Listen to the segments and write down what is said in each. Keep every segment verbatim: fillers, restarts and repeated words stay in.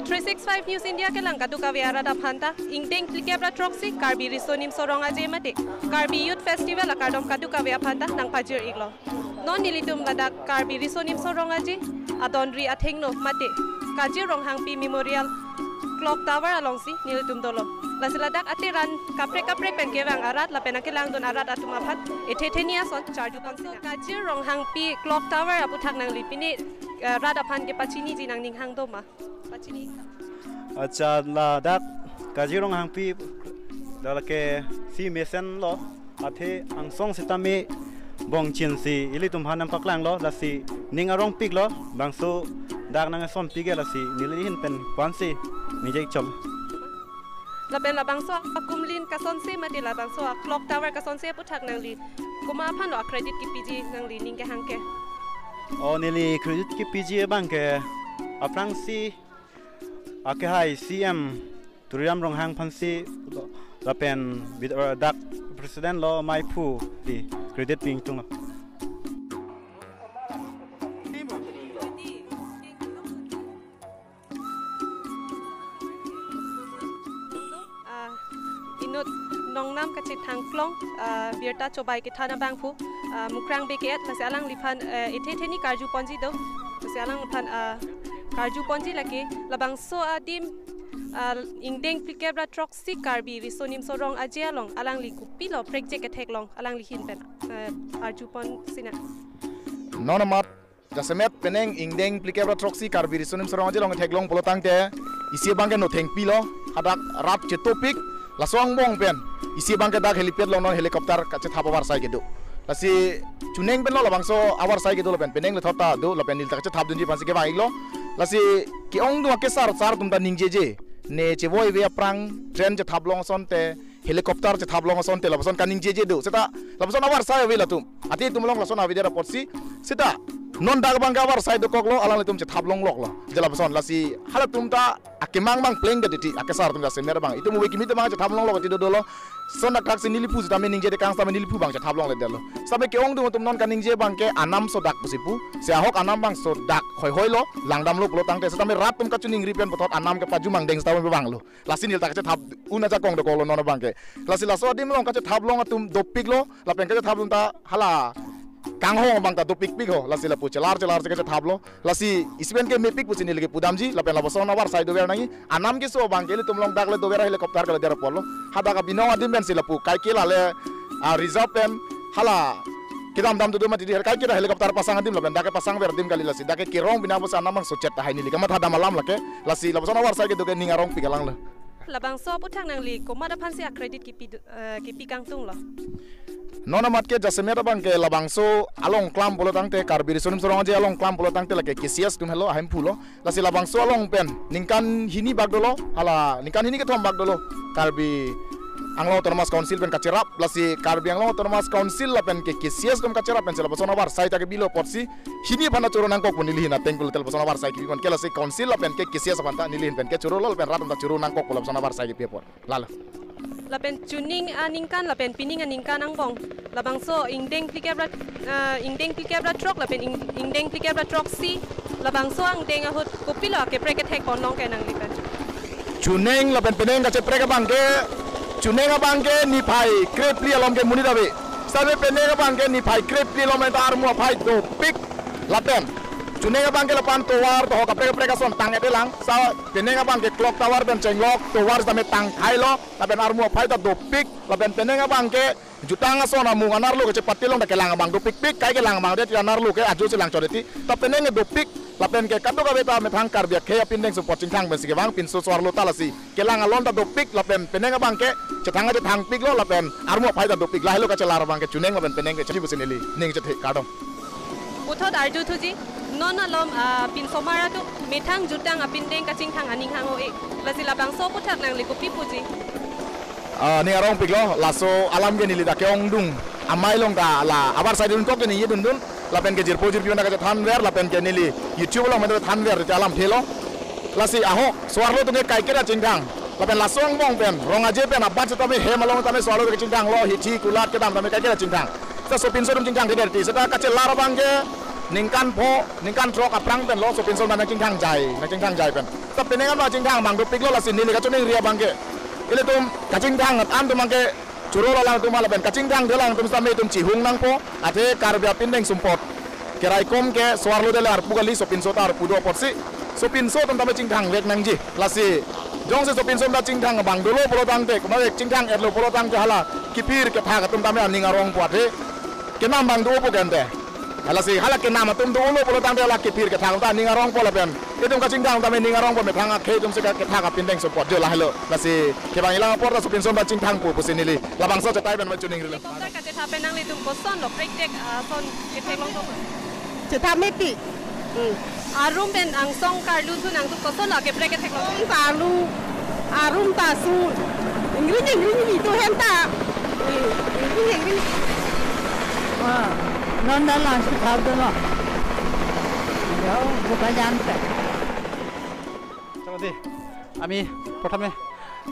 Three six five News India kelang kadokave arat aphanta, ingdeng phlikep ra throksi Karbi Riso Nimso Rong Aje mate Karbi Youth Festival akardom kadokave aphanta nangpajir iklo. Non nelitum ladak Karbi Riso Nimso Rong Aje adonri athengno mate Kajir Ronghangpi Memorial Clock Tower alongsi nelitum dolo. Lasi ladak ateran kaprek kaprek pen kevang arat lapen akelangdun arat atum aphan ethe theni ason charju pangsi. Kajir Ronghangpi Clock Tower aputhak nangli pine, eh, rat aphan kepachiniji nangning hang doma? Pachini. Accha, ladak Kajir Ronghangpi, lake si mesenlo, athe angsong sitame bongchinsi ilitum aphan nangpaklanglo, lasi ning arongpiklo, bangso dak nang eson pige lasi neli ahin pen ko-ansi ningje chom. Lapen labangso akumlin kasonse mate labangso a-clock tower kasonse aputhak nangli komat aphanlo a-credit kipiji nangli ning kehang ke? O, neli credit kipiji abangke aphrangsi akehai C M Tuliram Ronghang aphansi lapen bid-, eh, dak president lo maiphu di credit pi ingtunglo. Ah, inut nongnam kachethang klong, ah, birta chobai kethan abangphu, ah, Mukrang Bey ke-et, lasi alangliphan, eh, ethe theni karju ponji do, lasi alangliphan, ah, karju ponji lake, labangso adim, ah, ingdeng phlikep ra throksi Karbi Riso Nimso Rong Aje along alangli kopilo prekjek ketheklong alangli ahin pen, eh, arju pon sina. Non amat jasemet penang ingdeng phlikep ra throksi Karbi Riso Nimso Rong Aje along theklong pulo tangte isi abangke nothengpilo, hadak rat chetopik, laso angbong pen isi abangke dak helipad along non helicopter kachethap avarsai kedo. Lasi chuneng penlo labangso avarsai kedo lapen penang lethot ta do lapen neli ta kachethapdunji aphansi kevang iklo. Lasi ke-ongdung akesar sar atum ta ningjeje, ne chevoive aphrang train chethaplong asonte, helicopter chethaplong asonte lapuson kaningjeje do. Seta lapuson avarsai ave latum. Athe itum along lason avedet apotsi. Seta non dak abangke avarsai dokoklo, alanglitum chethaplongloklo. Je lapuson lasi halatum ta akemang abang plengdet titi, akesar atum jasemet abang. Itum ove kimi atum abang chethaplonglok titi dodolo. Lason dak thaksi neliphu sitame ningjedet kang sitame neliphu abang chethaplongledetlo. Sitame ke-ongdung atum non kaningje abangke anam sodak pusi pu. Si ahok anam abang sodak hoihoilo, langdamlo pulo tangte. Sitame rat atum kachoningri pen puthot anam kepajumang deng sitame abanglo. Lasi neli ta kachethap un ajakong dokoklo non abangke. Lasi laso adim along kachethap long atum dopiklo, lapen kachethap long ta hala kanghong abang ta dopikpik ho. Lasi lapu chelar chelar si kachethaplo. Lasi isi pen ke mepik pusi neli kepudamji, lapen lapuson avarsai dover nangji. Anam keso abangke ilitum along dak le dover helicopter ke le der apotlo. Hadak abinong adim pensi lapu kaike la le, ah, reserve pen hala kedamdam dodo mati di kaike la helicopter pasang adim lapen dak kepasangver adim kali lasi. Dak ke kerong bina pusi anam abang sochet tahai neli kamatha dam alam lake. Lasi lapuson avarsai kedo ke ning arongpik alanglo. Labangso aputhak nangli komat aphansi a-credit kipi du-, eh, kipi kangtunglo? Non amat ke jasemet abangke labangso along klam pulo tangte Karbi Riso Nimso Rong Aje along klam pulo tangte lake K C S atum helo ahemphulo. Lasi labangso along pen ningkan hini bak dolo, hala ningkan hini kethom bak dolo Karbi Anglong Autonomous Council pen kacherap, lasi Karbi Anglong Autonomous Council lapen ke K C S atum kacherap pensi lapuson avarsai ta kebilo apotsi hini aphan ta choro nangkok pu neli ahin ateng pulote lapuson avarsai kipi pen ke lasi council lapen ke K C S aphan ta neli ahin pen ke chorolo lapen rat atum ta choro nangkok pu lapuson avarsai kipi apot. Lalo. Lapen chuning aningkan lapen pining aningkan angbong labangso ingdeng phlikep ra, eh, ingdeng phlikep ra throk lapen ing-, ingdeng phlikep ra throksi labangso angdeng ahut kopilo keprek kethek ponlong ke nangli pen? Chuneng lapen penang kacheprek abangke, chuneng abangke niphai krephli along ke monit ave. Sitame penang abangke niphai krephli along pen ta armu aphai dopik lapen chuneng abangke lapu-an tovar to kaprek kaprek ason tang-et-elang. Sa penang abangke clock tower pen chenglok tovar sitame tangthailo lapen armu aphai ta dopik lapen penang abangke jutang ason amung anerlo kechepate along ta kelang abang dopikpik, kaike lang abang det anerlo ke ajo chelang chot titi. Ta penang ke dopik lapen ke kadokave ta methang Karbi akhei apindeng support chingthang pensi kevang pinso so-arlo ta lasi kelang alon ta dopik lapen penang abangke chethang chethangpiklo lapen armu aphai ta dopik, lahelo kachelar abangke chuneng lapen penang ke chini pusi neli ning chethe kardom. Puthot arjuthuji, non alom, ah, pinsomar atum methang jutang apindeng kachingthang aning hang-o-e. Lasi labangso aputhak nangli kopi puji? Ah, ning arongpiklo, laso alam ke neli dak ke-ongdung amei along ta la avarsai dunkok ke ningje dundun, lapen ke jirpo jirpi anta kachethanver, lapen ke neli YouTube along anta thanver te alamthelo. Lasi ahok so-arlo atum ke kaike ta chingthang, lapen laso angbong pen Rong Aje pen abat sitame hem along tame so-arlo ke chingthanglo, hithi kulat kedam tame kaike ta chingthang. Seta sopinso atum chingthangthedet titi, seta kachelar abangke Ningkan pho, ningkan throk aphrang pen lo sopinso nangchingthang jai, nangchingthang jai pen. Ta penang an ba chingthang abang dopik lo, lasi neli kachiningri abang ke, ilitum kachingthang an atum abang ke choro lo alangtum, lapen kachingthangthe alangtum sitame itum chihung nangpo, athe Karbi apindeng sumpot keraikom ke so-arlo dele arpu kali, sopinso ta arpu do apotsi sopinso atum tame chingthang vek nangji. Lasi jongsi sopinso ta chingthang abang dolo pulo tangte, komat chingthang-etlo pulo tangte hala kiphir kethak atum tame aning arongpo, athe kenam abang dopo kente. Halasi hala kenam atum dolo pulo tangte hala kiphir kethak atum ta aning arongpo lapen itum kachingthang tame ning arongpo, methang akhei atum si kethak apindeng sumpot jo lahelo. Lasi kevang ilang apor ta sopinso ta chingthangpo pusi neli labangso chetai pen ma chiningrilo. Helicopter kachetha pen nanglitum kosonlo, prektek, ah, ason ketheklong tong? Chetha mepik. Hmm. Arum pen angsong karlu thu nangtum kosonlo, kaprek ketheklong? Arum ta lu, arum ta su. Ingring ingring itu hem ta. Hmm. Ingring ingring. Ah, non dak lang si thap dolo. Ya, bukan jangan. চাব দেই, আমি প্ৰথমে,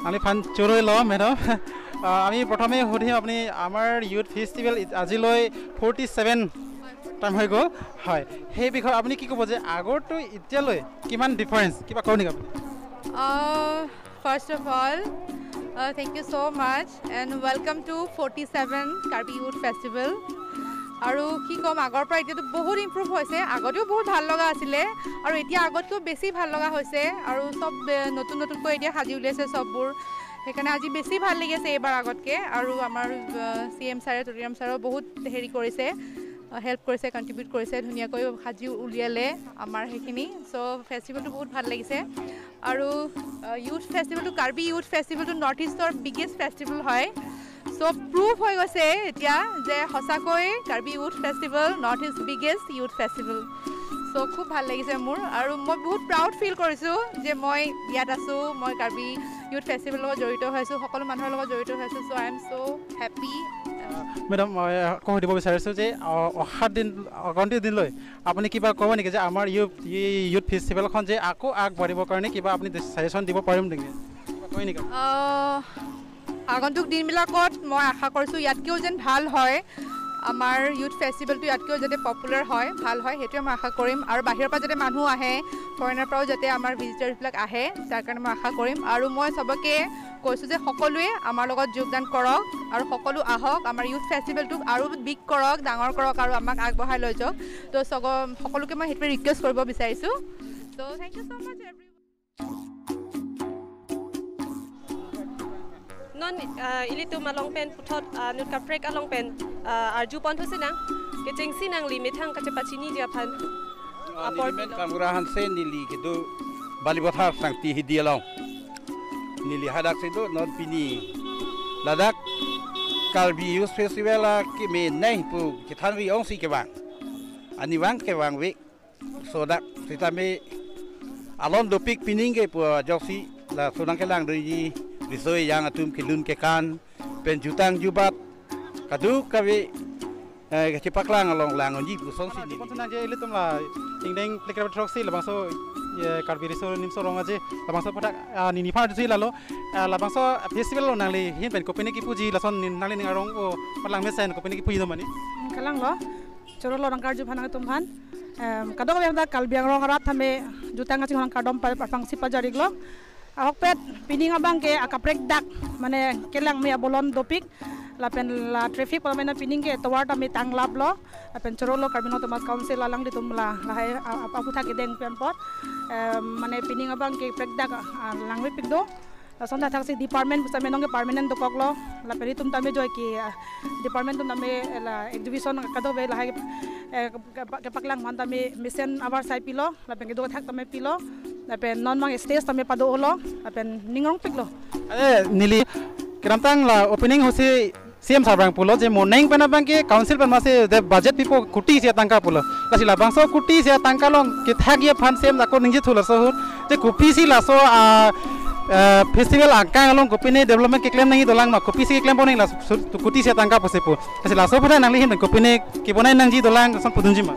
আমি ফান চুৰ হৈ লওঁ, মেডাম। আহ, আমি প্ৰথমে সুধিম, আপুনি আমাৰ ইউথ ফেষ্টিভেল ই-, আজিলৈ ফৰ্টি ছেভেন টাইম হৈ গ'ল। হয়, সেই বিষয়ে আপুনি কি ক'ব যে আগৰটো এতিয়ালৈ কিমান ডিফাৰেঞ্চ, কিবা কওক নেকি আপুনি? Uh, first of all, uh, thank you so much and welcome to forty-seven Karbi Youth Festival. আৰু কি ক'ম, আগৰ পৰা এতিয়াতো বহুত ইম্প্ৰুভ হৈছে, আগতেও বহুত ভাল লগা আছিলে আৰু এতিয়া আগতকৈও বেছি ভাল লগা হৈছে আৰু চব, এ, নতুন নতুনকৈ এতিয়া সাজি উলিয়াইছে চববোৰ, সেইকাৰণে আজি বেছি ভাল লাগি আছে এইবাৰ আগতকৈ। আৰু আমাৰ, এ, চি এম ছাৰে, তুলিৰাম ছাৰেও বহুত হেৰি কৰিছে, এ, হেল্প কৰিছে, কণ্ট্ৰিবিউট কৰিছে, ধুনীয়াকৈ সাজি উলিয়ালে আমাৰ সেইখিনি। চ' ফেষ্টিভেলটো বহুত ভাল লাগিছে। আৰু, আহ, ইউথ ফেষ্টিভেলটো, কাৰ্বি ইউথ ফেষ্টিভেলটো নৰ্থ ইষ্টৰ বিগেষ্ট ফেষ্টিভেল হয়। চ' প্ৰুভ হৈ গৈছে এতিয়া যে সঁচাকৈ কাৰ্বি ইউথ ফেষ্টিভেল নৰ্থ ইষ্ট বিগেষ্ট ইউথ ফেষ্টিভেল। চ' খুব ভাল লাগিছে মোৰ আৰু মই বহুত প্ৰাউড ফিল কৰিছোঁ যে মই ইয়াত আছোঁ, মই কাৰ্বি ইউথ ফেষ্টিভেলৰ লগত জড়িত হৈ আছোঁ, সকলো মানুহৰ লগত জড়িত হৈ আছোঁ। চ' I am so happy. Madam, মই আকৌ সুধিব বিচাৰিছোঁ যে, অ, অহা দিন, আগন্তুক দিনলৈ আপুনি কিবা ক'ব নেকি যে আমাৰ ইউথ, এই ইউথ ফেষ্টিভেলখন যে আকৌ আগবাঢ়িবৰ কাৰণে কিবা আপুনি ছাজেশ্যন দিব পাৰিম নেকি? কিবা কয় নেকি? আহ, আগন্তুক দিনবিলাকত মই আশা কৰিছোঁ ইয়াতকৈও যেন ভাল হয়, আমাৰ ইউথ ফেষ্টিভেলটো ইয়াতকৈও যাতে পপুলাৰ হয়, ভাল হয়, সেইটোৱে মই আশা কৰিম। আৰু বাহিৰৰ পৰা যাতে মানুহ আহে, ফৰেইনৰ পৰাও যাতে আমাৰ ভিজিটাৰ্ছবিলাক আহে, তাৰ কাৰণে মই আশা কৰিম। আৰু মই চবকে কৈছোঁ যে সকলোৱে আমাৰ লগত যোগদান কৰক আৰু সকলো আহক, আমাৰ ইউথ ফেষ্টিভেলটোক আৰু বিগ কৰক, ডাঙৰ কৰক আৰু আমাক আগবঢ়াই লৈ যাওক। তো চব, সকলোকে মই সেইটোৱে ৰিকুৱেষ্ট কৰিব বিচাৰিছোঁ। তো thank you so much everyone. Non, ah, ilitum along pen puthot, ah, inut kaprek along pen, ah, arju pon thusi nang, kechengsi nangli methang kachepachiniji aphan. Ah, apor neli men pilo. Kamura Hanse, neli kedo Balipathar Sangti Hidi along. Neli hadaksi do non pini ladak Karbi Youth Festival akeme nai pu kethangri ongsi kevang. Ani vang kevang ve. So dak sitame alon dopik pining ke pu ajoksi laso nangkelang doji, riso ejang atum kelun kekan pen jutang jubat kadokave, eh, kachepaklang along lang unji pu asonsi neli. Pon thu nang je ilitum la ingdeng phlikra throksi labangso, ye, Karbi Riso Nimso Rong Aje labangso aphuthak, ah, nini aphan thusi lalo, ah, labangso festival along nangli ahin pen kopine kipuji, lason nin-, nangli ning arong o palang mesen kopine kipuji do mane? Kalanglo, choro lo nangkarju aphan nangtum aphan. Em, kadokave ta Karbi Anglong arat tame jutang kachinghon kardom pa-, aphrangsi pajir-iklo. Ahokpet pining abang ke akaprek dak, mane kelang me abolon dopik, lapen la traffic pu mane pining ke tovar tame tanglaplo, lapen choro lo Karbi Anglong Autonomous Council alanglitum la, lahai a-, a-, aphuthak kedeng pen apot, em, mane pining abang ke prekdak, a, langmepik do. Lason thakthaksi department pusitame nonke permanent dokoklo, lapen itum tame joi ke, ah, department atum tame, eh, la exhibition kadokave lahai, eh, kepa-, kepaklang aphan tame mesen abar sai pilo, lapen kedo thak tame pilo, lapen non abang stage tame pado-olo, lapen ning arongpiklo. Are, neli kedamtang la opening ahutsi C M sir abang pulo je moning pen abang ke council pen masi de budget pipo kotisi atangka pulo. Lasi labangso kotisi atangka along kethakji aphan C M ako ningje thu laso ahut. Je kopisi laso, ah, ah, festival angkang along kopine development keklem nangji dolang ma, kopisi keklem pon nangji laso ahut kotisi atangka pusi pu. Lasi laso aphuthak nangli ahin pen kopine kebonai nangji dolang lason pudunji ma?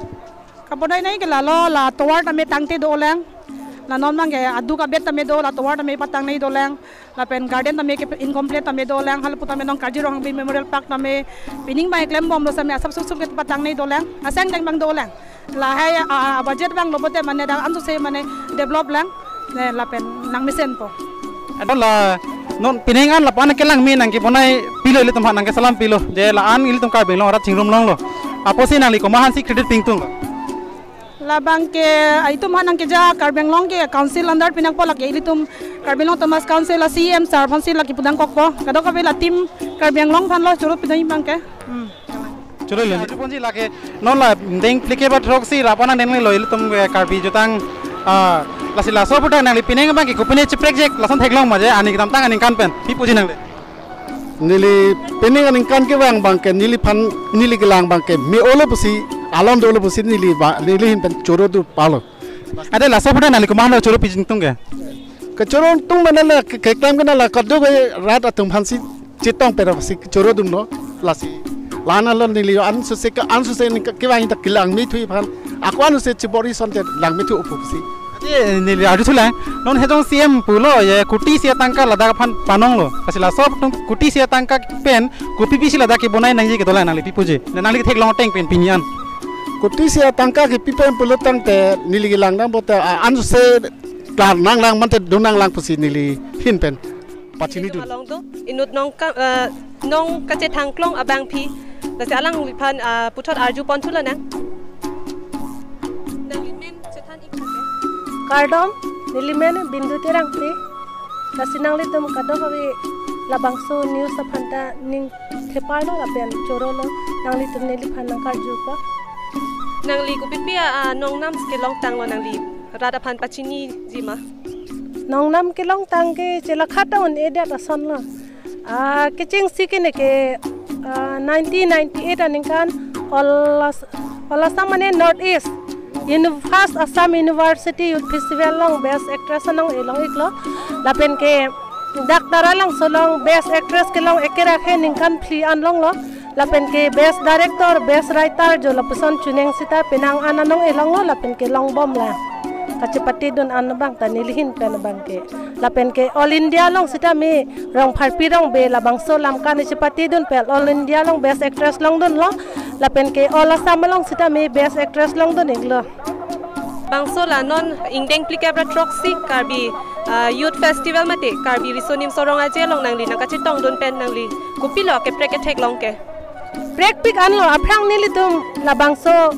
Kebonai nangji ke lalo la tovar tame tangte dolang. La non abangke aduk abet tame do, la tovar tame patangnei dolang, lapen garden tame ke incomplete tame dolang, halapu tame non Karjong Ronghangpi Memorial Park tame pining abang klembomlo sitame asap suksuk ke patangnei dolang, aseng deng abang dolang. Lahai, ah, budget abang lo pote mane dak ansose mane develop lang, ne lapen nangmesenpo. Ado la non pining an lapu-an kelangme nangkebonai pilo, ilitum aphan nangkeselam pilo, je la-an ilitum Karbi Anglong arat chingrum longlo. Apotsi nangli komat aphansi credit pingtung? Labangke, ah, itum aphan nangkeja Karbi Anglong ke council under pinangpo, lake ilitum Karbi Anglong Autonomous Council a C M sir aphansi lake pudang kokpo. Kadokave la team Karbi Anglong aphanlo choro pidang abangke. Hmm. Choro le. Ajo ponji lake non la deng plike ba throksi lapu-an nangdengnelo ilitum, eh, Karbi jutang, ah, lasi laso aphuthak nangli pining abangke kopine cheprekjek lason theklong ma je aning kedamtang aningkan pen. Pi puji nangli? Neli pining aningkan kevang abangke neliphan, neli kelang abangke me-olo pusi, alon dolo pusi neli ba, neli ahin pen choro do palo. Ade laso aphuthak nangli komatlo choro pijing tung ke? Kechoro tung mane la ke, keklem kena la kadokave rat atum aphansi chetong pera si choro dunlo lasi. La-an alon neli ansose ke, ansose neli ke, kevang ta kelangmethu aphan. Ako ansose chibor-i asonte langmethu pusi. Ade neli arjuthulang, non hejong C M pulo je koti isi atangka ladak aphan panonglo. Lasi laso atum koti isi atangka pen kopi pisi ladak kebonai nangji kedolang, nangli pi puji? Ne nangli theklong ateng pen pini an. Koti isi atangka kepi pen pulo tangte neli kelang nang pote, ah, ansose klar nanglang mate do nanglang pusi neli ahin pen pachini dun. Along do, inut nong ka, eh, nong kachethang klong abangpi. Lasi alangliphan, ah, puthot arju ponthulo nang. Nangli men chethan ik thake. Kardom, neli men Bindu Terangpi. Lasi nanglitum kadokave labangso news aphan ta ning theparlo lapen chorolo, nanglitum neliphan nangkarjupo. Nangli kopipi a, ah, nongnam kelongtanglo, nangli rat aphan pachiniji ma? Nongnam kelongtang ke chelakha ta un-edet asonlo. Ah, kechengsi ke neke, ah, nineteen ninety-eight aningkan All As-, All Assam mane North East Uni-, first Assam University Youth Festival along Best Actress anong elong iklo. Lapen ke dak Taralangso along Best Actress kelong ekerakhe ningkan phli an longlo. Lapen ke Best Director, Best Writer jo lapuson chuning sita penang an anong elonglo, lapen ke longbomlang. Kachepatedun an abang ta neli ahin pen abangke. Lapen ke All India along sitame Rongpharpi Rongbe labangso alam kan chepatedun pen All India along Best Actress longdunlo. Lapen ke All Assam along sitame Best Actress longdun iklo. Bangso la non ingdeng phlikep ra throksi Karbi, ah, Youth Festival mate Karbi Riso Nimso Rong Aje along nangli nangkachetongdun pen nangli kopilo keprek ketheklong ke? Prekpik anlo, aphrang nelitum labangso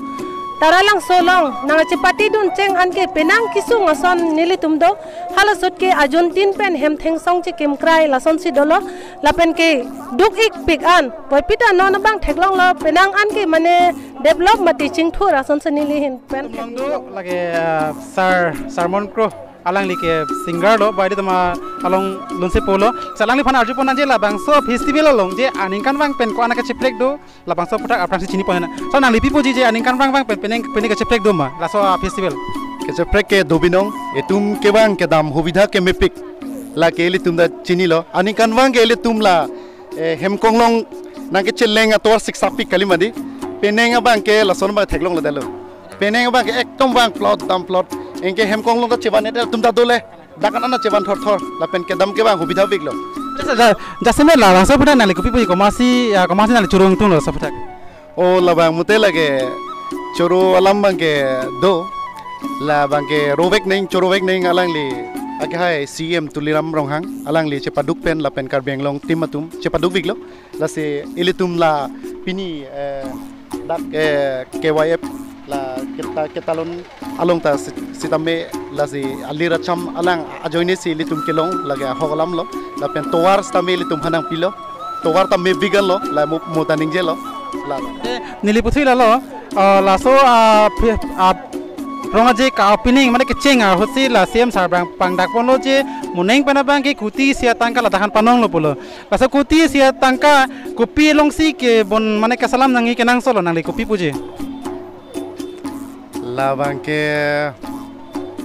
Taralangso along nangchepatedun cheng anke penang kesung ason nelitum do. Hala ahut ke ajuntin pen hem thengsong chekimkrai lasonsi dolo. Lapen ke duk-ikpik an, puvoiphit ta non abang theklonglo, penang anke mane develop mate chingthur asonsi neli ahin pen. Tum long do lake, ah, Sir Sermon Kro, alangli ke singer lo, bai di tama along lunse polo. Sa alangliphan arjupon nangji labangso festival along je aningkanvang pen ko-an kacheprek do, labangso aphuthak aphrangsi chinipon hena. Sa nangli pi puji je aningkanvang vang pen penang, penang kacheprek do ma laso, ah, festival? Kacheprek ke do binong, itum kevang kedam hubidha ke mepik. Lake ilitum ta chinilo. Aningkanvang ke ilitum la, eh, hem konglong nangkecheleng atovar siksa pik kali mati. Penang abangke lason abang theklongledetlo. Penang abangke ekdom vangplot damplot. Anke hem konglong ta chevan-et atum ta dole. Dak an ana chevan thorthor. Lapen kedam kevang hubidha piklo. Jasa, ja-, jasemet labangso aphuthak nangli kopi puji, komatsi, ah, komatsi nangli choro ingtunglo laso aphuthak? O labang mute lake choro alam abangke do. Labangke rovek neng, chorovek neng alangli akehai C M Tuliram Ronghang alangli chepaduk pen lapen Karbi Anglong team atum chepaduk piklo. Lasi ilitum la pini, eh, dak, eh, K Y F la kita, ketalon along ta sit-, sitame lasi alir acham alang ajoinesi ilitum kelong lake ahok alamlo. Lapen tovar sitame ilitum aphan nangpilo. Tovar ta me bigan lo, la mo, mo ta ningjelo. La. Eh, neli puthot lalo, ah, laso, ah, phi-, ah, Rong Aje ka opening mane kecheng ahutsi la C M sir abang pangdakponlo je moning pen abangke koti isi atangka ladak aphan panonglo pulo. Laso koti isi atangka kopi alongsi kebon mane keselam nangji kenangsotlo, nangli kopi puji? Labangke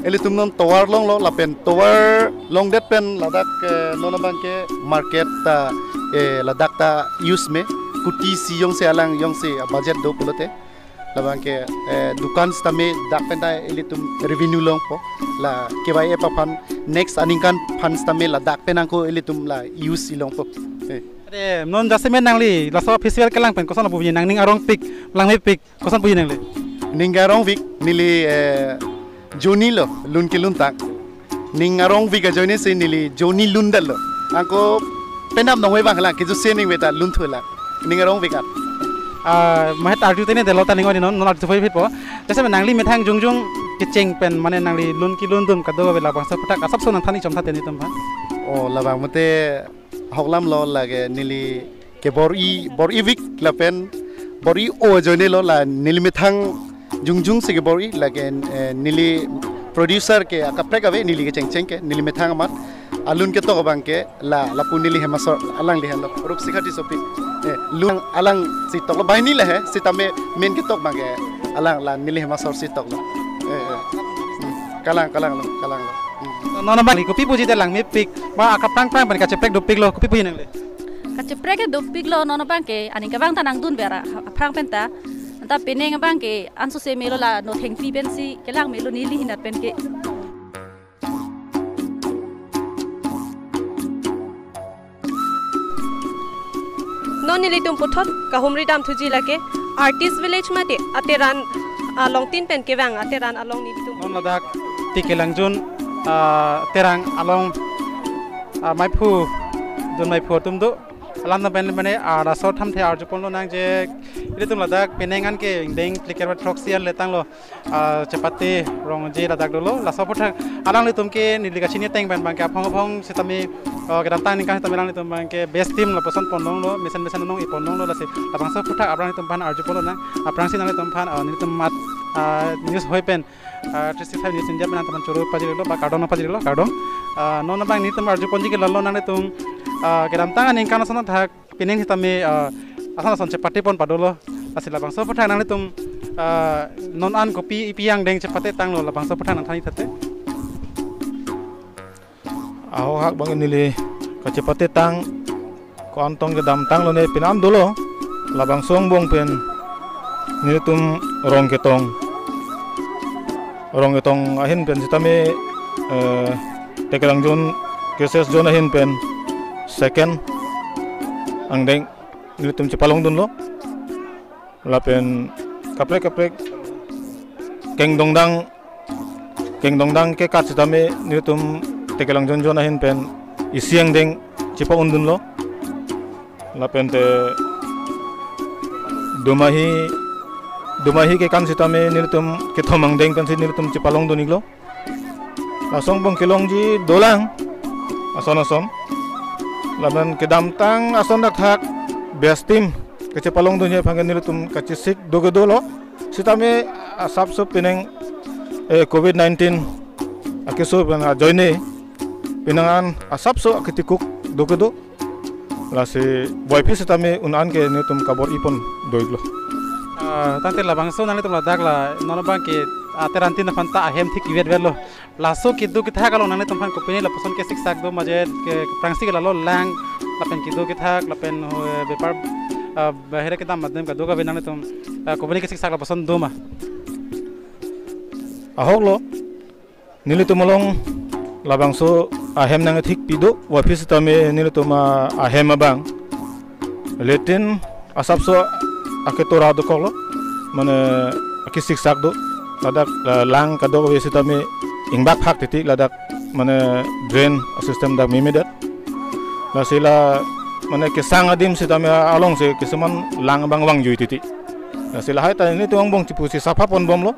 ilitum non tovar longlo, lapen tovar longdet pen ladak, eh, non abangke market ta, eh, ladak ta use me, koti isi jongsi alang jongsi budget do pulote. Labang ke, eh, dukan sitame dak pen ta ilitum revenue longpo. La K Y F aphan next aningkan aphan sitame ladak pen ako ilitum la use longpo. Eh. Ade, non jasemet nangli laso festival kelang pen koson abu nangning arongpik, langmepik, koson pu nangli? Ning arongpik, neli, eh, ajoine lo, lun keluntak. Ning arongpik ajoine si neli ajoine lundetlo. Ako penap nongve bang lang, kejutsi ningve ta lunthulang. Ning arongpik an. Ah, mahet arju tene delo ta ning odi non, non arju phoi phitpo. Jasemet nangli methang jongjong kecheng pen, mane nangli lun kelundun kadokave labangso aphuthak asapso nangthan ichom tha teni tum aphan. Oh, labang mate ahok lam lo lake neli ke bor-i, bor-ipik lapen bor-i-o ajoine lo la neli methang jongjong si ke bor-i lake, eh, neli producer ke akaprek ave neli kechengcheng ke neli methang amat alun ketok abang ke la lapu neli hem asor alangli henlo Rupsikha Tissopi. Eh, lun alangsi toklo banghini le he sitame main ketok abang ke alang la neli hem asor si toklo. Eh, eh. Hmm. Kalang, kalang lo, kalang lo. Hmm. Non abang kopi puji de langmepik, ba akaprang prang pen kacheprek dopiklo, kopi puji nangli? Kacheprek ke dopiklo, non abang ke aning kevang ta nangdun bera aphrang pen ta. Anta penang abang ke ansose melo la no thengpi pensi kelang melo neli hinat pen ke. Non nelitum puthot kahumri damthuji lake Artist Village mate Ateran along tin pen kevang Ateran along nelitum. Non ladak Tekelangjun, ah, Terang along, ah, maiphu, dun maiphu atum do. Alam na pen mane, ah, laso thamthe arjupon lonang je ilitum ladak penang an ke ingdeng phlikir throksi an letanglo. Ah, chepate rongji ladak dolo, laso aphuthak alanglitum ke neli kachini ateng pen abang ke aphong aphong sitame, ah, kedamtang aningkan sitame alanglitum abang ke best team lapuson pon longlo, mesen mesen nong ipon longlo, lasi labangso aphuthak alanglitum aphan arjupon lonang, aphrangsi nanglitum aphan, ah, nelitum mat, ah, news hoi pen, ah, three six five News India pen nangtum aphan choro pajirlo, ba kardom pajirlo, kardom. Ah, non abang nelitum arjuponji ke lalo nanglitum, ah, kedamtang aningkan ason athak penang sitame, ah, ason ason chepate pon padolo. Lasi labangso aphuthak nanglitum, ah, non an kopi ipi angdeng chepate tanglo labangso aphuthak nangthan-ik tha te. Ahok hak abang neli kachepate tang ko-an tong kedamtang lone penang dolo labangso angbong pen nelitum rong ketong rong ketong ahin pen sitame, eh, Tekelangjun K S S zone ahin pen second angdeng nelitum chepalongdunlo. Lapen kaprek kaprek kengdongdang, kengdongdang kekat sitame nelitum Tekelangjun zone ahin pen isi angdeng chepa-undunlo. Lapen te domahi, domahi kekan sitame nelitum kethom angdeng pensi nelitum chepalongdun-iklo. Laso angbong kelongji dolang ason ason. Lapen kedamtang ason athak best team kachepalongdunji aphan ke nelitum kachesik do kedolo. Sitame asapso penang, eh, covid nineteen akeso pen ajoine penang an asapso aketikuk do kedo. Lasi boyphi sitame un an ke nelitum kabor-ipon do-iklo. Ah, tangte labangso nanglitum ladak la non abang ke Ateran tin aphan ta ahem thik ivet vetlo. Laso kedo kethak along nanglitum aphan kopine lapuson kesiksak do, maje ke prangsi ke lalo lang lapen kedo kethak lapen, eh, bepar, ah, bahere kedam madem kadokave nanglitum, ah, kopine kesiksak lapuson do ma? Ahok lo. Nelitum along labangso ahem nangthikpi do, boyphi sitame nelitum a-, ahem abang latrine asapso aketora dokoklo, mane akesiksak do, ladak, la-, lang kadokave sitame ingbak phak titi ladak, mane drain system dak memedet. Lasi la, mane kesang adim sitame alongsi keseman lang abang vangjui titi. Lasi lahai ta nelitum angbong chepusi sapha ponbomlo.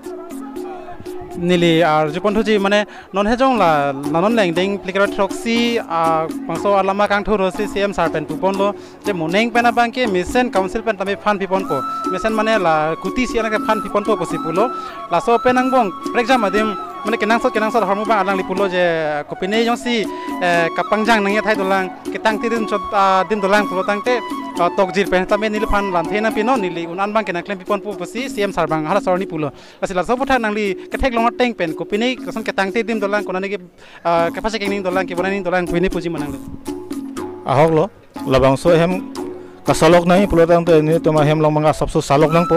Neli arjuponthuji mane non hejong la, la non le ingdeng phlikir throksi, ah, bangso alama kangthur si C M sir pen puponlo. Je moning pen abang ke mesen council pen tame fund piponpo. Mesen mane la kuti si anak ke fund piponpo pusi pulo. Laso pen angbong prekjam adim mane kenangsot kenangsot ahormu abang alangli pulo je kopine jongsi, eh, kapangjang nangji athai dolang, ketangte adim chot, ah, adim dolang pulo tangte, ah, tokjir pen tame neliphan lamthe nangpinon, neli un an abang ke nangklem piponpo pusi C M sir abang halaso arni pulo. Lasi laso aphuthak nangli ketheklong ateng pen kopine koson ketangte adim dolang, konane ke, ah, kepachekeng ning dolang, kebonai ning dolang, pine puji ma nangli? Ahok lo, labangso ahem kasalok nangji pulo tangte nelitum ahem along abang asapso salok nangpo.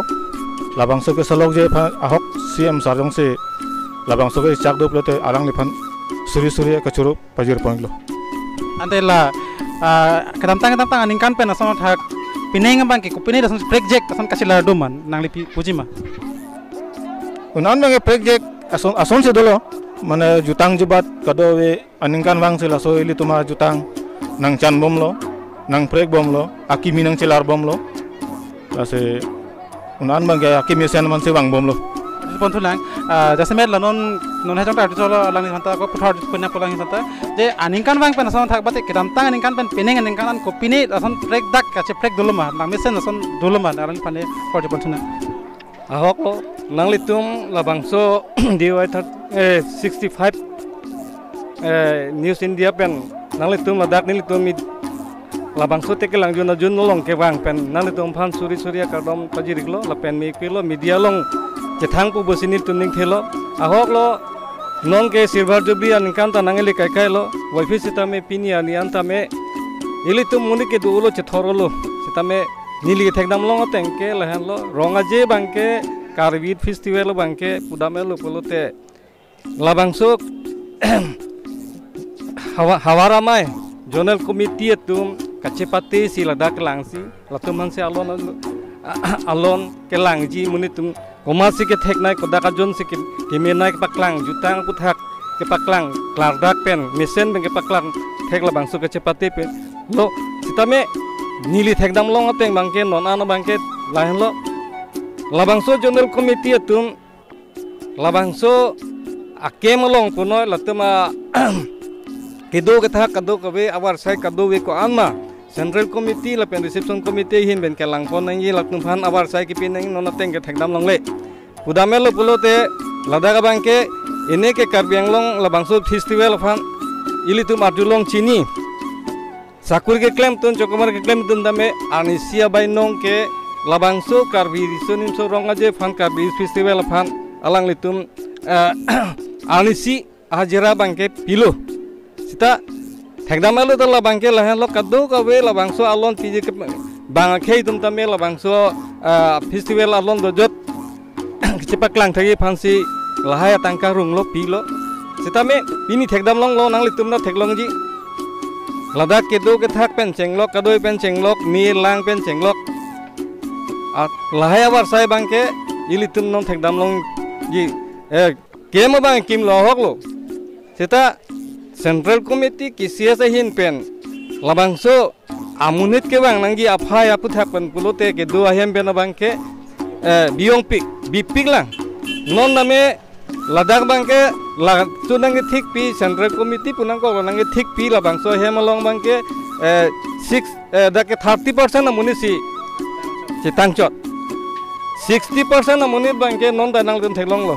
labangso ke solok je aphan ahok C M sir jongsi labangso ke chak do pulote alangliphan suri suri kachoro pajir ponlo. Ante la, ah, kedamtang kedamtang aningkan pen ason thak pining abang ke kopine ason prekjak ason kachelar do ma nangli pi-, puji ma? Un-an abang ke prekjak ason, asonsi dolo, mane jutang jubat kadokave aningkanvang si laso ilitum ajutang nangchan bomlo, nangprek bomlo, akimi nangchelar bomlo. Lasi un-an abang ke akimi sen mansi vang bomlo. Pon thulang, ah, jasemet la non, non hejong ta article lo alangliphan ta ko puthot punya pulang alangliphan ta. Je aningkanvang pen ason thak bate kedamtang aningkan pen pining aningkan an kopine ason prekdak kacheprek dolo ma, nangmesen ason dolo ma, alangliphan ne por je pon thulang. Ahok lo, nanglitum labangso D Y thirty, eh, sixty-five, eh, News India pen nanglitum ladak nelitum mit labangso te kelang jun ajun nolong kevang pen nanglitum aphan suri suri akardom pajir-iklo lapen me-ikpilo media along chethang pu pusi nelitum ning thelo. Ahok lo, non ke Silver Jubilee aningkan ta nangli kaikai lo, waipi sitame pini ani an tame ilitum monit kedo-o lo chethor-o lo. Sitame neli thekdam long ateng ke lahenlo, Rong Aje abang ke Karbi Festival abang ke pudam-et lo pulote labangso hawa-, Hawar Amei Zonal Committee atum kachepate si ladak langsi, latum aphansi alon, alon kelangji monit atum komatsi kethek nai, kodak ajon si ke-, keme nai kepaklang, jutang aputhak kepaklang klardak pen, mesen pen kepaklang thek labangso kachepate pen lo. Sitame neli thekdam long ateng abang ke non an abang ke lahenlo, labangso Zonal Committee atum labangso a-camp along punoi latum a kedo kethak kadokave avarsai kadokave ko-an ma Central Committee lapen Reception Committee ahin pen kelang pon nangji, latum aphan avarsai kepi nangji, non ateng ke thekdam longle. Pudam-et lo pulote ladak abang ke, ene ke Karbi Anglong labangso festival aphan ilitum arjulong chini. Sakuri keklemtun, chokomar keklemtun tame arnisi abainong ke labangso Karbi Riso Nimso Rong Aje aphan, Karbi Festival aphan alanglitum, eh, arnisi hajira abang ke pilo. Sita thekdam-et lo ta labang ke lahenlo, kadokave labangso alon piji ke bang akhei atum tame labangso, ah, festival alon dojot kachepaklang thekji aphansi lahai atangka runglo pilo. Sitame pini thekdam longlo, nanglitum ta theklongji. Ladak kedo kethak pen chenglok, kadoi pen chenglok, me lang pen chenglok. A, lahai avarsai abang ke ilitum non thekdam longji. Eh, camp abang kimlo ahok lo. Seta Central Committee K C S ahin pen labangso amonit kevang nangji aphai aputhak pen pulote kedo ahem pen abang ke, eh, biyongpik, bipik lang. Non tame ladak abang ke la su nangkethikpi, Central Committee pu nangkok nangkethikpi labangso ahem along abang ke, eh, six, eh, dak ke thirty percent amonit si chetangchot. Sixty percent amonit abang ke non ta nangtum theklonglo.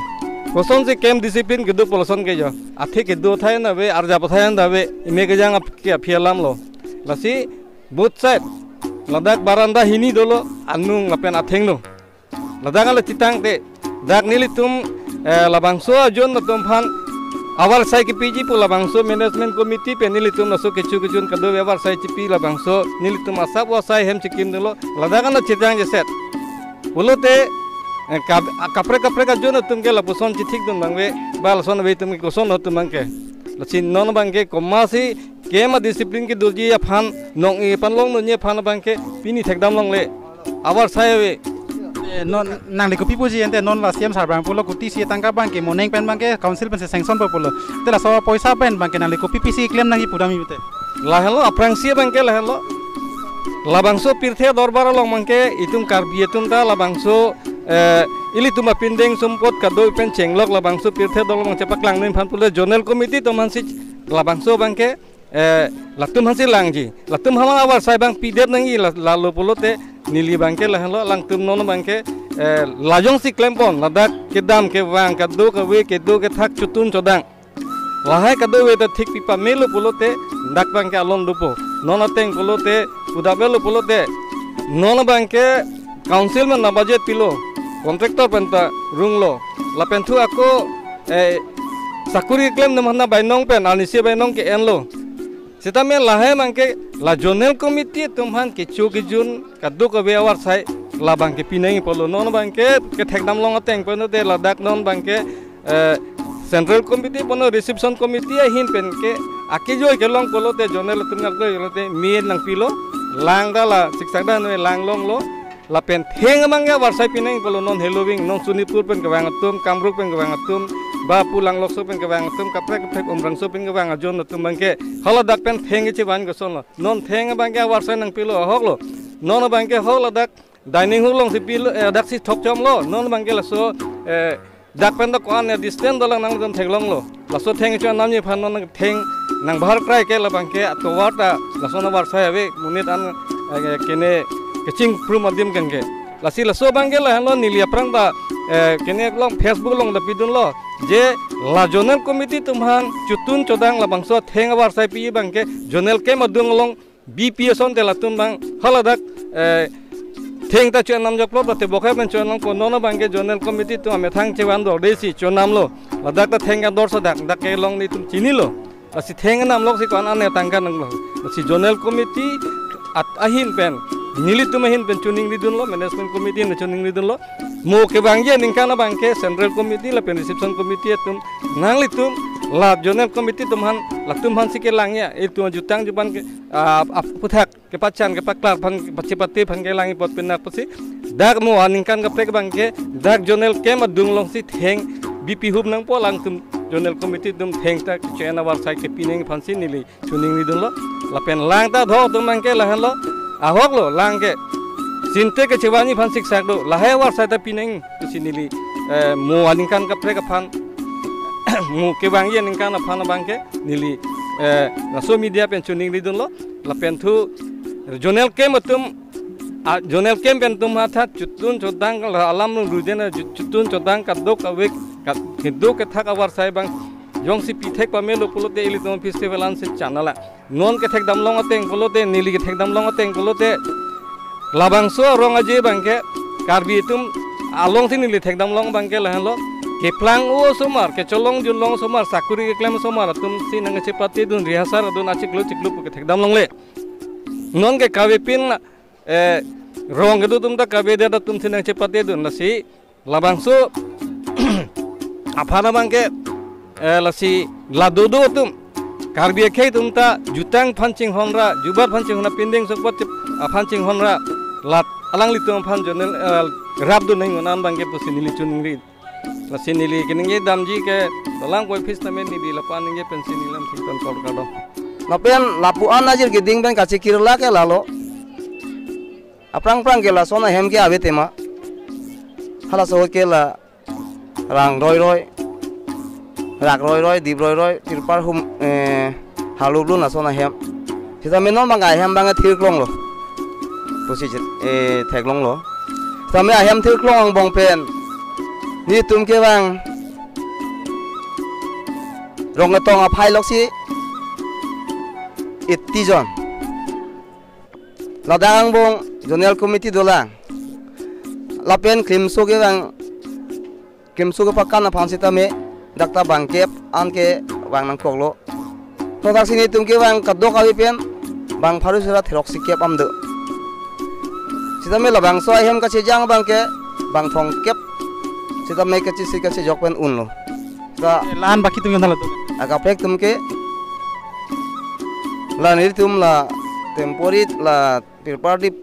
Kosonsi camp discipline kedo pu lason ke jo. Athe kedo athai an ave, arjap athai an ave, ime kejang ap-, ke aphi alam lo. Lasi both side, ladak baranda hini dolo, anung lapen athengno. Ladak ale chetangte, dak nelitum, eh, labangso ajon atum aphan avarsai kepiji pu labangso management committee pen nelitum laso kecho kejun kadokave avarsai chipi labangso nelitum asap avarsai hem chikim dolo, ladak an chetang jeset. Pulote, eh, kap-, kaprek kaprek ajon atum ke lapuson chethikdun abang ave, ba lason ave atum ke koson atum abang ke. Lasi non abang ke komatsi camp a-discipline kedoji aphan, nong-e panlong nonji aphan abang ke pini thekdam longle. Avarsai ave. Eh, non nangli kopi puji ante, non la C M sir abang pulo kuti si tangka abang ke moning pen abang ke council pensi sanction po pulo. Te laso poisa pen abang ke nangli kopi pisi klem nangji pudam ite. Lahenlo, aphrangsi abang ke lahenlo. Labangso pirthe dorbar along abang ke itum Karbi atum ta labangso, eh, ilitum apindeng sumpot kadoi pen chenglok labangso pirthe dorbar along chepaklang nangji aphan pulo zonal committee atum aphansi labangso abang ke, eh, latum aphansi langji. Latum aphan avarsai abang pidet nangji la-, lalo pulote neli abang ke lahenlo, alangtum non abang ke, eh, lajongsi klempon, ladak kedam kevang kadokave kedo kethak chotun chodang. Lahai kadokave ta thikpi pamelo pulote dak abang ke alon dopo. Non ateng pulote pudam-et lo pulote non abang ke council pen ta budget pilo, contractor pen ta runglo. Lapen thu ako, eh, sakuri klemdam aphan abainong pen, arnisi abainong ke enlo. Sitame lahai abang ke la zonal committee atum aphan kecho kejun kadokave avarsai labang ke pinangji apotlo. Non abang ke kethekdam long ateng pen te ladak non abang ke, eh, central committee punon reception committee ahin pen ke akejoi kelong pulote zonal atum nang ke pulote me nangpilo, lang ta la siksak ta noi lang longlo. Lapen theng abang ke avarsai pinangji apotlo, non Heloving, non Sonitpur pen kevang atum, Kamrup pen kevang atum, ba pu Langlokso pen kevang atum, kaprek kaprek Umrangso pen kevang ajon atum abang ke haladak pen theng kechevan kosonlo. Non theng abang ke avarsai nangpilo, ahoklo. Non abang ke haladak dining hall alongsi pilo, eh, daksi thokchomlo. Non abang ke laso, eh, dak pen dak ko-an ya distance dolang nangjon theklonglo. Laso theng kecho-an namji aphan non theng nangbahar krai ke labang ke atovar ta laso avarsai ave monit an, eh, kene kechingrum adim kangke. Lasi laso abang ke lahenlo neli aphrang ta, eh, kene along Facebook along ta pidunlo. Je la zonal committee atum aphan chotun chodang labangso theng avarsai pi abang ke zonal camp adung along B P asonte latum abang haladak, eh, theng ta cho-an namjoklo, te bokhai pen cho-an nangpo. Non abang ke zonal committee atum amethang chevan dordesi cho-an namlo. Ladak ta theng kador sadak dak ke long netum chinilo. Lasi theng namloksi ko-an ane tangka nanglo. Lasi zonal committee at ahin pen, nelitum ahin pen choningridunlo, management committee ne choningridunlo. Mo kevangji aningkan abang ke central committee lapen reception committee atum nanglitum la zonal committee atum aphan, latum aphansi kelang ya, itum jutang juban ke, ah, aphuthak kepachan kepaklar aphan, pachepate aphan kelangji apot pinang pusi. Dak mo aningkan kaprek abang ke dak zonal camp adung alongsi theng B P hup nangpo, alangtum zonal committee atum theng ta kecho-an avarsai kepinangji aphansi neli choningridunlo. Lapen lang ta do atum abang ke lahenlo, ahoklo lang ke. Sinte kechevanji aphan siksak do, lahai avarsai ta pinangji pusi neli, eh, mo aningkan kaprek aphan, mo kevangji aningkan aphan abang ke neli, eh, laso media pen choningridunlo. Lapen thu zonal camp atum, ah, zonal camp pen atum atha chotun chodang la alam rung ruden, ah, chotun chodang kadokave ka-, kedo kethak avarsai abang jongsi pithek pamelo pulote ilitum festival ansi chanala. Non kethekdam long ateng pulote, neli kethekdam long ateng pulote, labangso arong aje abang ke Karbi atum alongsi neli thekdam long abang ke lahenlo. Keplang osomar, kecholong junlong osomar, sakuri keklem osomar atumsi nangchepatedun, rehearsal adun achiklo chiklo pu kethekdam longle. Non ke kavepin, eh, rong kedo atum ta kavedet atumsi nangchepatedun, lasi labangso aphan abang ke, eh, lasi la dodo atum, Karbi akhei atum ta jutang aphan chinghon ra, jubat aphan chinghon ra, pindeng sokpot aphan chinghon ra, la alanglitum aphan zonal, eh, rapdun nangji un an abang ke pusi neli choningri. Lasi neli keningje damji ke dolang poi phis tame neli lapu-an ningje pensi neli lam thington kor kardom. Lapen lapu-an ajir keding pen kachekirla ke lalo. Aphrang phrang ke lason ahem ke ave tema. Halaso ke la rang roi roi, rak roi roi, dip roi roi, tirpal hum, eh, halup lun lason ahem. Sitame non abang ahem abang thirklonglo. Pusi chit, eh, theklonglo. Sitame ahem thirklong angbong pen netum kevang Rongketong aphai loksi eighty jon. Ladak angbong zonal committee dolang. Lapen klimso kevang, klimso kepakan aphan sitame dak ta bangkep an kevang nangkoklo. Thothaksi netum kevang kadokave pen bang pharo sera throksikep an do. Sitame labangso ahem kachejang abang ke bang thomkep sitame kachisi kachejok pen unlo. Sita la-an baki atum jong thala do. Akaprek atum ke la nelitum la temporary la tirpal dip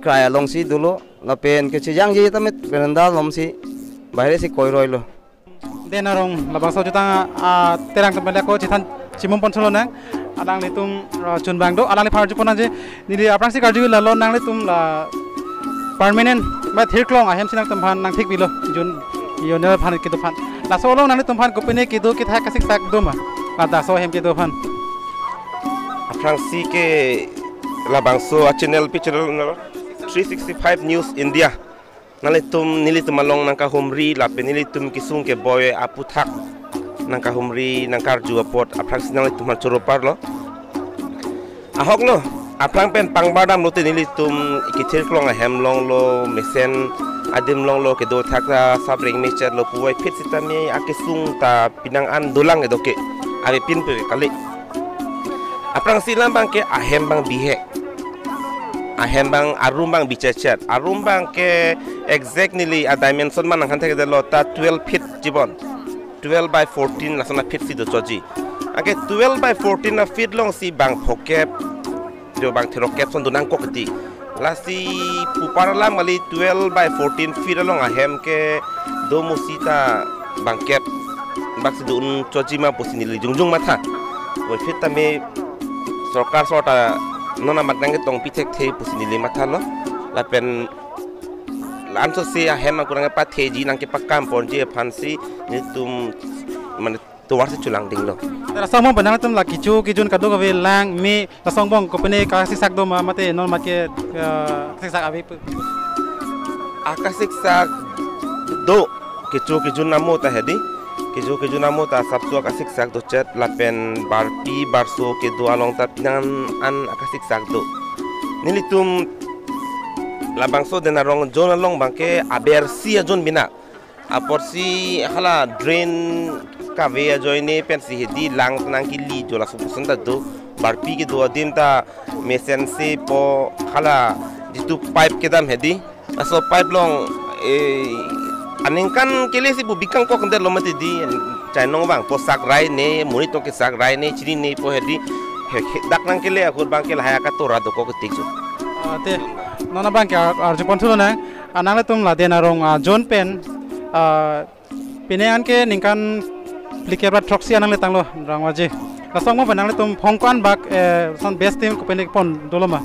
krai alongsi dolo, lapen kechejangji tame veranda alongsi bahirsi koiroilo. Den arong labangso ajutang, ah, Terang atum pen ako chethan chimum pon solonang. Alanglitum, ah, chunbang do, alangliphan arjupon nangji, neli aphrangsi karju lalo, nanglitum la permanent ma thirklong ahemsi nangtumphan nangthikpilo, jun yonel aphan kedo aphan. Laso along nanglitumphan kopine kedo kethak kasiksak do ma, la laso ahem kedo aphan? Aphrangsi ke labangso a channel pi channel no three sixty-five News India. Nanglitum, nelitum along nangkahumri lapen nelitum kesung keboi aphuthak nangkahumri nangkarju apot aphrangsi nanglitumphan choro parlo. Ahoklo, aphrang pen pangbar damlote nelitum kethirklong ahem longlo, mesen adim longlo, kedo thak ta sabreng mechat lo puvoiphit sitame akesung ta pinang an dolang kedo ke, avepin pe kali. Aphrangsi alam abangke ahem abang bihek. Ahem abang arum abang bichechet. Arum abangke exact neli adimension man nangkhan thekdetlo ta twelve feet chibon. Twelve by fourteen lason afeet si dochotji. Anke twelve by fourteen afeet alongsi bang phokep, jo bang therokep ason donangkok ti. Lasi pupar alam kali, twelve by fourteen feet along ahem kedo mo seta bangkep bak si do-un chotji ma pusi neli jongjong matha. Puvoiphit tame sorkar sota non amat nangketongpi thekthe pusi neli mathalo. Lapen la-an sose ahem angkur nangkepatheji nangkepakam ponji aphansi nelitum mane tovar si chelangdinglo. Laso angbong pen nangtum la kecho kejun kadokave lang me, laso angbong kopine kasiksak do ma mate non mat ke, eh, kasiksak ave pu? Akasiksak do, kecho kejun amo ta hedi. Kecho kejun amo ta asapso akasiksak dochot lapen barpi barso kedo along ta penang an akasiksak do. Nelitum labangso Den Arong zone along abangke abersi a-zone bina. Apotsi hala drain kave ajoine pensi hedi lang nangkeli jo laso puson ta do. Barpi kedo adim ta mesense po hala jitu pipe kedam hedi. Laso pipe along, eh, aningkan kele si bu bikang kok ndetlo mati di. Chainong abang po sak rai ne, monit tong kesak rai ne, chinine po hedi. He, he, dak nangkele ahut abangke lahai akatora dokok tik jo. Ah, te, non abangke ar-, arjupon thulonang, ah, nanglitum la Den Arong, ah, zone pen, ah, pine an ke ningkan phlikep ra throksi an nangle tanglo rangwaji. Laso angbong pen nanglitum phongko-an bak, eh, son best team kopine pon dolo ma?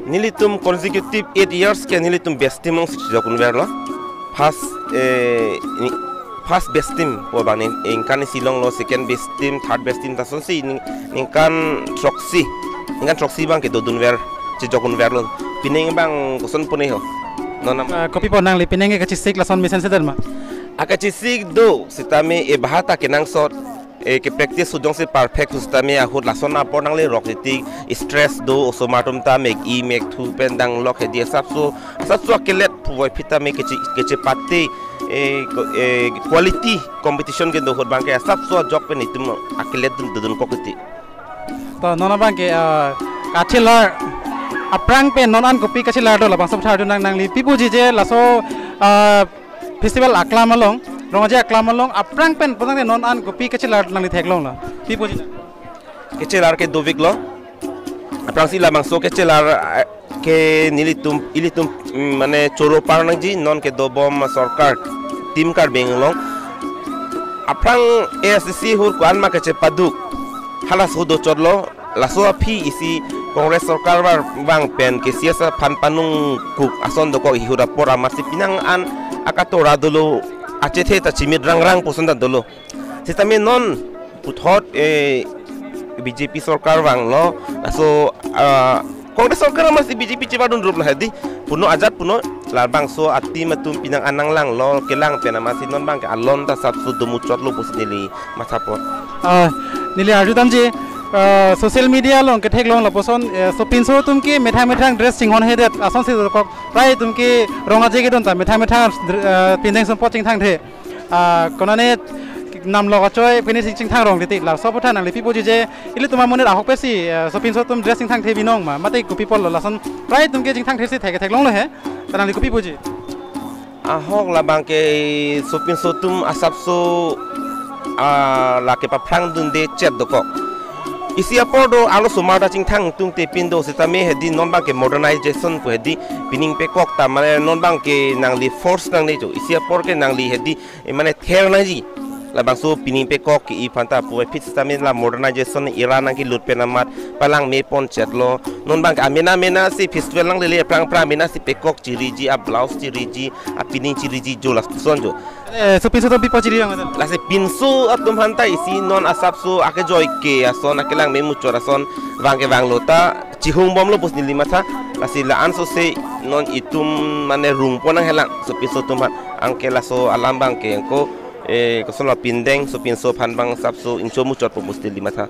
Nelitum consecutive eight years ke nelitum best team alongsi chejok unverlo. First, eh, ni-, first best team pu abang ning-, ningkan isi longlo, second best team, third best team ta sonsi ning-, ningkan throksi, ningkan throksi abangke dodunver, chejok unverlo. Pining abang koson pune ho. Non am- Ah, kopi pu nangli pining ke kachesik lason mesense det ma? Akachesik do, sitame e bahata kenangsot, e ke practice sujongsi perfect sitame ahut lason apor nanglerok titi stress do, osomar atum ta mek-i mekthu pen danglok hedi asapso, asapso akelet puvoiphit tame keche, kechepate, e, ko-, e, quality competition kedo ahut abangke asapso ajok pen itum akelet dun, dun kok titi. To non abangke, ah, kachelar aphrang pen non an kopi kachelar do labangso aphuthak do nang, nangli pi puji je laso, ah, festival aklam along, Rong-aje aklam along aphrang pen putangte non an kopi kachelar nangli theklonglo? Pi puji? Kachelar ke doveklo. Aphrangsi labangso kachelar, ah, ke nelitum, ilitum, mm, mane choro par nangji non kedobom sorkar, Team Karbi Anglong. Aphrang A I C C ahut ko-an ma kachepaduk. Halaso dochotlo, laso aphi isi Congress sorkar var vang pen K C S aphan panung kuk ason dokok ihut apor amatsi penang an akatora dolo, achethe ta chimit rangrang puson ta dolo. Sitame non puthot, eh, B J P sorkar vanglo, laso, ah, Congress sorkar amatsi B J P chevadun rup lahedi, puno ajat puno labangso a-team atum penang an nanglanglo, kelang pen amatsi non abangke alon ta asapso domuchotlo pusi neli mathapon. Ah, neli arjudamji, ah, social media along ketheklong lapuson, eh, sopinso atum ke methang methang dress chinghonhedet asonsi dokok, prai atum ke Rong-aje kedun ta methang methang, eh, pindeng sumpot chingthangthe. Ah, konane namlok achoi pini sing chingthang rong titi. Laso aphuthak nangli pi puji je ilitum amonit ahok pensi, eh, sopinso atum dress chingthangthe binong ma, mate kopi apotlo lason prai atum ke chingthangthe si thek theklonglo he. Ta nangli kopi puji? Ahok labangke sopinso atum asapso, ah, lake paphrang dunde chet dokok. Isi apor do arlosomar ta chingthang tungte pin do sitame hedi non abangke modernization pu hedi pining pekok ta mane non abangke nangli force nangne jo. Isi apor ke nangli hedi, eh, mane ther nangji. Labangso pining pekok ke-i aphan ta puvoiphit sitame la modernization era nangkelut pen amat palang mepon chetlo. Non abangke amena mena si festival nanglele aphrang aphrang amena si pekok chiriji, a-blouse chiriji, apining chiriji jo lason jo. Eh, sopinso atum pi pu chiri yang ada? Lasi pinso atum aphanta isi non asapso akejoi ke ason akelang memuchot ason vangke vanglo ta chihungbomlo pusi neli matha. Lasi la-an sose non itum mane rungpon nanghelang sopinso atum aphan, anke laso alam abangke angko, eh, kosonlo pindeng sopinso aphan abang asapso ingcho muchotpo pusi neli matha.